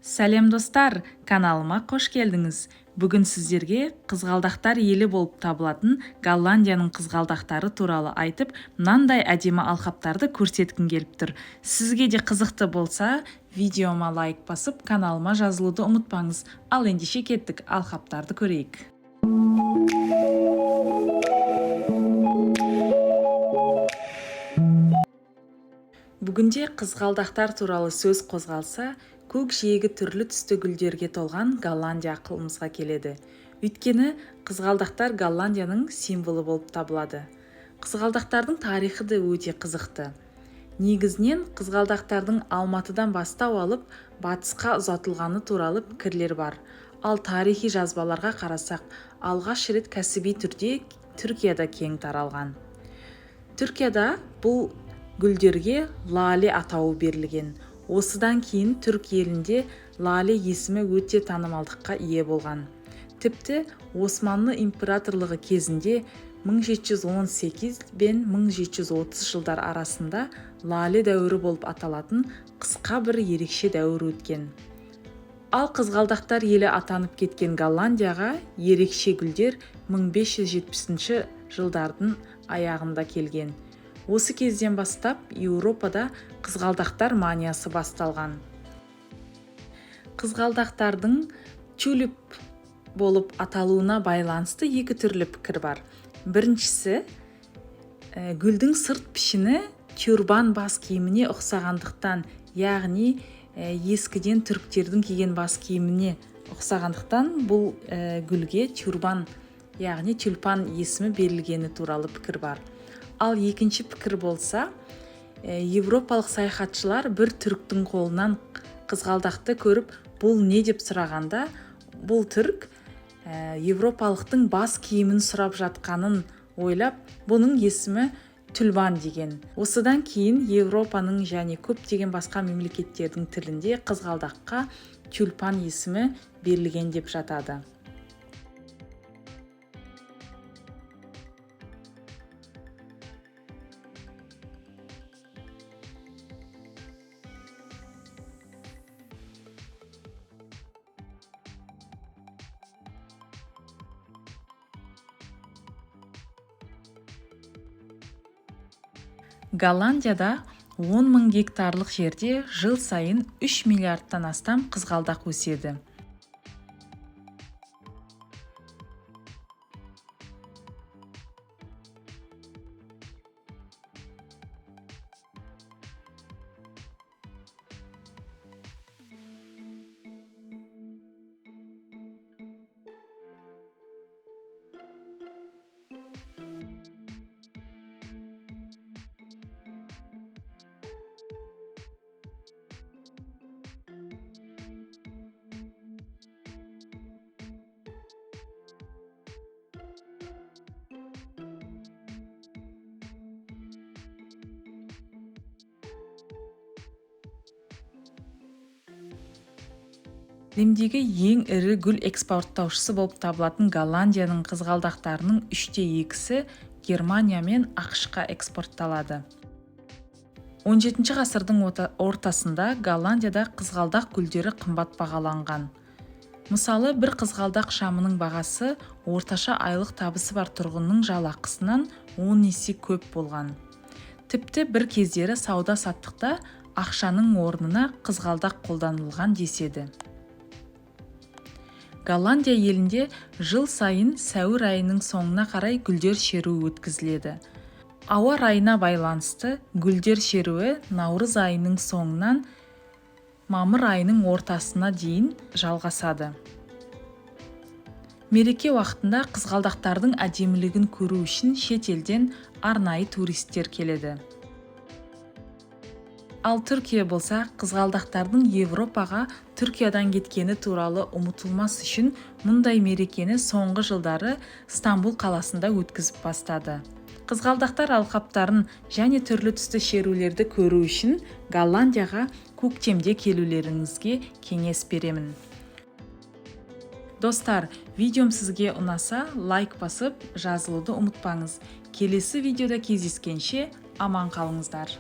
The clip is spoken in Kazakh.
Сәлем, достар! Каналыма қош келдіңіз! Бүгін сіздерге қызғалдақтар елі болып табылатын Голландияның қызғалдақтары туралы айтып, мынандай әдемі алқаптарды көрсеткім келіп тұр. Сізге де қызықты болса, видеома лайк басып, каналыма жазылуды ұмытпаңыз. Ал ендеше кеттік, алқаптарды көрейік. Бүгінде қызғалдақтар туралы сөз қозғалса, көк жиегі түрлі түсті гүлдерге толған Голландия ақылымызға келеді. Өйткені қызғалдақтар Голландияның символы болып табылады. Қызғалдақтардың тарихы да өте қызықты. Негізінен қызғалдақтардың Алматыдан бастау алып, батысқа ұзатылғаны туралы пікірлер бар. Ал тарихи жазбаларға қарасақ, алғаш рет кәсіби түрде Түркияда кең таралған. Түркияда бұл гүлдерге лале атауы берілген. Осыдан кейін түрк елінде лале есімі өте танымалдыққа ие болған. Тіпті Османлы императорлығы кезінде 1718 бен 1730 жылдар арасында лале дәуірі болып аталатын қысқа бір ерекше дәуір өткен. Ал қызғалдақтар елі атанып кеткен Голландияға ерекше гүлдер 1570 жылдардың аяғында келген. Осы кезден бастап Еуропада қызғалдақтар маниясы басталған. Қызғалдақтардың тюлип болып аталуына байланысты екі түрлі пікір бар. Біріншісі, гүлдің сырт пішіні тюрбан бас киіміне ұқсағандықтан, яғни ескіден түріктердің киген бас киіміне ұқсағандықтан бұл гүлге тюрбан, яғни тюльпан есімі берілгені туралы пікір бар. Ал екінші пікір болса, европалық саяхатшылар бір түріктің қолынан қызғалдақты көріп, бұл не деп сұрағанда, бұл түрік европалықтың бас киімін сұрап жатқанын ойлап, бұның есімі түлбан деген. Осыдан кейін Европаның және көптеген басқа мемлекеттердің тілінде қызғалдаққа тюльпан есімі берілген деп жатады. Голландияда 10 мың гектарлық жерде жыл сайын 3 миллиардтан астам қызғалдақ өседі. Әлемдегі ең ірі гүл экспорттаушысы болып табылатын Голландияның қызғалдақтарының 2/3-і Германия мен АҚШ-қа экспортталады. 17 ғасырдың ортасында Голландияда қызғалдақ гүлдері қымбат бағаланған. Мысалы, бір қызғалдақ шамының бағасы орташа айлық табысы бар тұрғынның жалақысынан 10 есе көп болған. Тіпті бір кездері сауда-саттықта ақшаның орнына қызғалдақ қолданылған деседі. Голландия елінде жыл сайын сәуір айының соңына қарай гүлдер шеруі өткізіледі. Ауа райына байланысты гүлдер шеруі наурыз айының соңынан мамыр айының ортасына дейін жалғасады. Мереке уақытында қызғалдақтардың әдемілігін көру үшін шет елден арнайы туристер келеді. Ал Түркия болса, қызғалдақтардың Европаға Түркиядан кеткені туралы ұмытылмас үшін мұндай мерекені соңғы жылдары Стамбул қаласында өткізіп бастады. Қызғалдақтар алқаптарын және түрлі түсті шерулерді көру үшін Голландияға көктемде келулеріңізге кеңес беремін. Достар, видеом сізге ұнаса, лайк басып, жазылуды ұмытпаңыз. Келесі видеода кездескенше аман қалыңыздар.